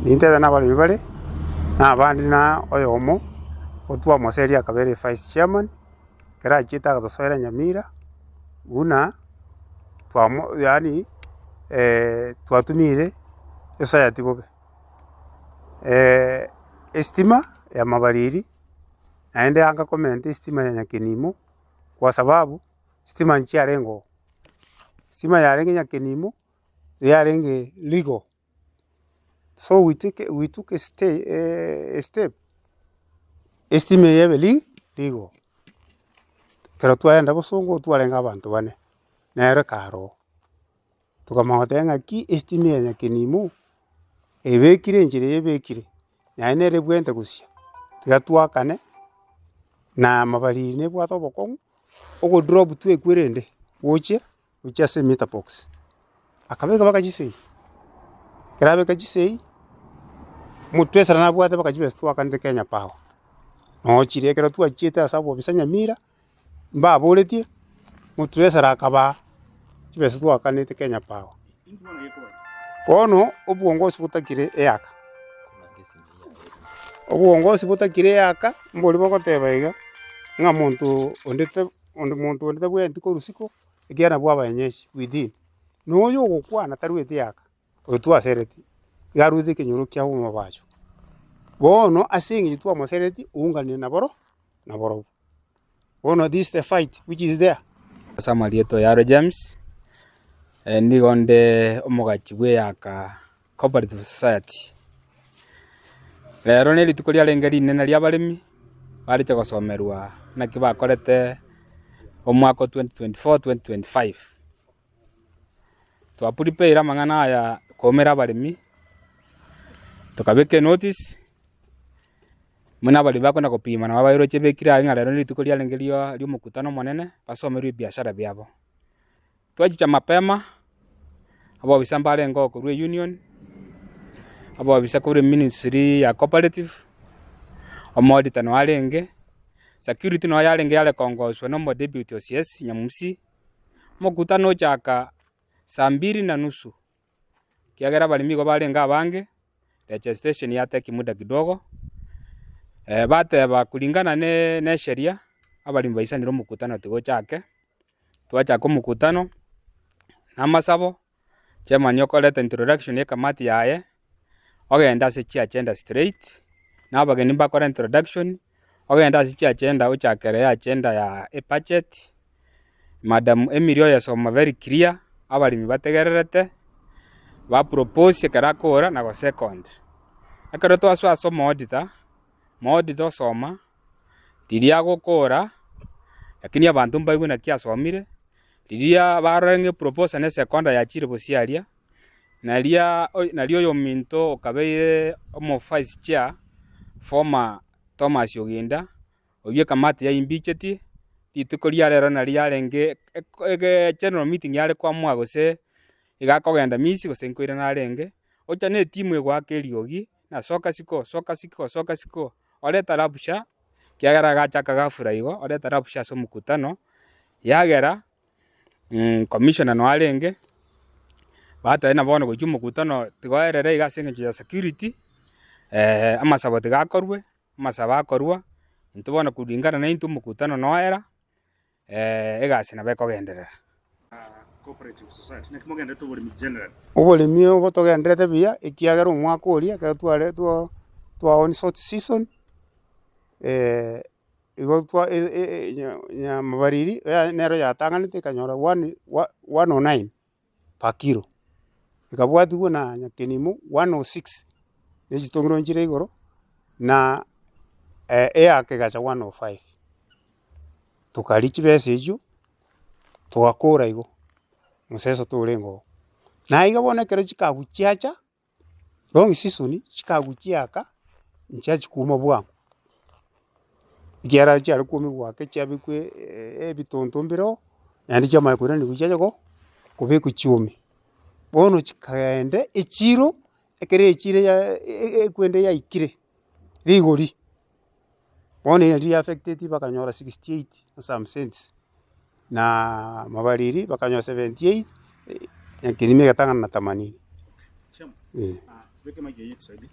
Nintebe nabaremi bare, na abande na oyomo otwamoseria akabera evice chairman, ekero achiete agatosoera Nyamira, buna twamo yaani twatumiire esociety bobe. Estima ya mabariri, naende anga komenta estima ya Nyakenimo, kwa sababu stima nchiarenge oo, stima yarenge Nyakenimo, yarenge legal. So we take we took a ste a step, estima eye ebe li legal. Ekero twaenda bosongo twarenge abanto bane, nere kare oo. Tokamanya goteba ng'aki estima eye ya Nyakenimo, ebekire enchera eye ebekire, naende nere ebwenerete gosia, tiga twakane, na amabariri nebwate obokong'u, ogodrop twekwe rende, gochia gochia ase emeter box. Akabeka mpaka chisegi, ekero abeka chisegi, omotwesera nabwate mpaka chibesa twakanete Kenya Power. Noo chiria ekero twachiete ase obobisa Nyamira, mbaboretie, motwesera akabaa chibesa twakanete Kenya Power. Bono obwongosi botakire eaka, obwongosi botakire eaka, mbori bogoteba iga, ng'a monto onde ta onde monto onde tabwenereti korwa isiko, ekiagera nabwo abaenyeji within. Na oyo ogokwana tarweti eaka, oyo twasereti, iga arwete ekenyoro kia omobacho. Bono ase eng'encho twamosereti, ounganire naboro naborobwo. Bono this is the fight which is there. Ase amarieta Oyaro James, nigo nde omogachi bw'Eyaka Cooperative Society. Rero ne rituko riarenge rinene ri'abaremi, bareche gosomerwa naki bakorete omwaka o 2024, 2025. Twaprepare amang'ana aya koumera abaremi, tokabeka enotice, buna abaremi bakona gopima nabo bairoche bekire aye ng'a rero nerituko riarenge ria ri'omokutano omonene, basomerwe ebiashara biabo. Twachicha mapema, abobisa mbarenge oo korwa eunion, abobisa korwa eministry ya cooperative, omoauditor noo arenge, security noo yarenge yare kongoswa na omodeputy OCS Nyamusi, omokutano ochaka saa mbiri na nusu, ekiagera abaremi igo barenge abange, registration ya take muda kidogo, bateba kulingana ne na esheria, abaremi baisanire omokutano tiga ochake. Twachaka omokutano, na amasabo, chairman okoreta introduction ya ekamati yaye, ogenda ase chiagenda straight, na abageni mbakore introduction, ogende ase chiagenda ochakere agenda ya ebudget, madam Emily oyesoma very clear, abaremi bategererete, ba propose ekero akora na go second. Ekero twasoa ase omoauditor, omoauditor osoma. Riria agokora, lakini abanto mbaigwe naki asomire, riria barora ng'a eproposal na esekonda yachire bosio aria, naria naria oyominto okabeire omo vice chair, former Thomas Oginda, oywo ekamati yaimbichetie, rituko ria rero nario yarenge ege general meeting yare koamua gose iga akogenda misi gose nkoirana arenge, ocha na etimu egoaka eriogi, ng'a soka siko, soka siko, soka siko. Oreta rabusha, ekiagera agachaka ghafla igo, oreta rabusha ase omokutano, yagera commissioner noo arenge, bateba ng'a bono gochia omokutano tigoerera iga ase eng'encho ya security, amasabo tiga akorwe, amasabo akorwa, intwe bono kulingana na intwe omokutano noera. egasi nabo ekogenderera. Oboremi obo togendererete buya ekiagera omwaka oria ekero tware two twa on short season, igo twa nyamabariri nero yatang'anete ekanyora one one o nine per kilo, ekabwatiwa na nyakenimo one o six, na echitongero nchire igoro, na eaka egacha one o five. Tokaria chibesa echio, togakora igo, moseso torenge oo. Na iga bono ekero chikagu chiacha, long season, chikagu chiaka, nchiachi kouma bwango, ekiagera chiare koumigwa ake chiabekwa ebitonto mbire oo, naende chiamanya koiranerwa chiacha ko kobekwa chiume. Bono chikagenda echiro, ekero echiro ya ekwende yaikire rigori. Bono eri riaffecteti bakanyora 68 and some cents, na mabariri bakanyora 78, ekerimo egetang'ana na themanini, eh. Beka emic eywo egosaidie.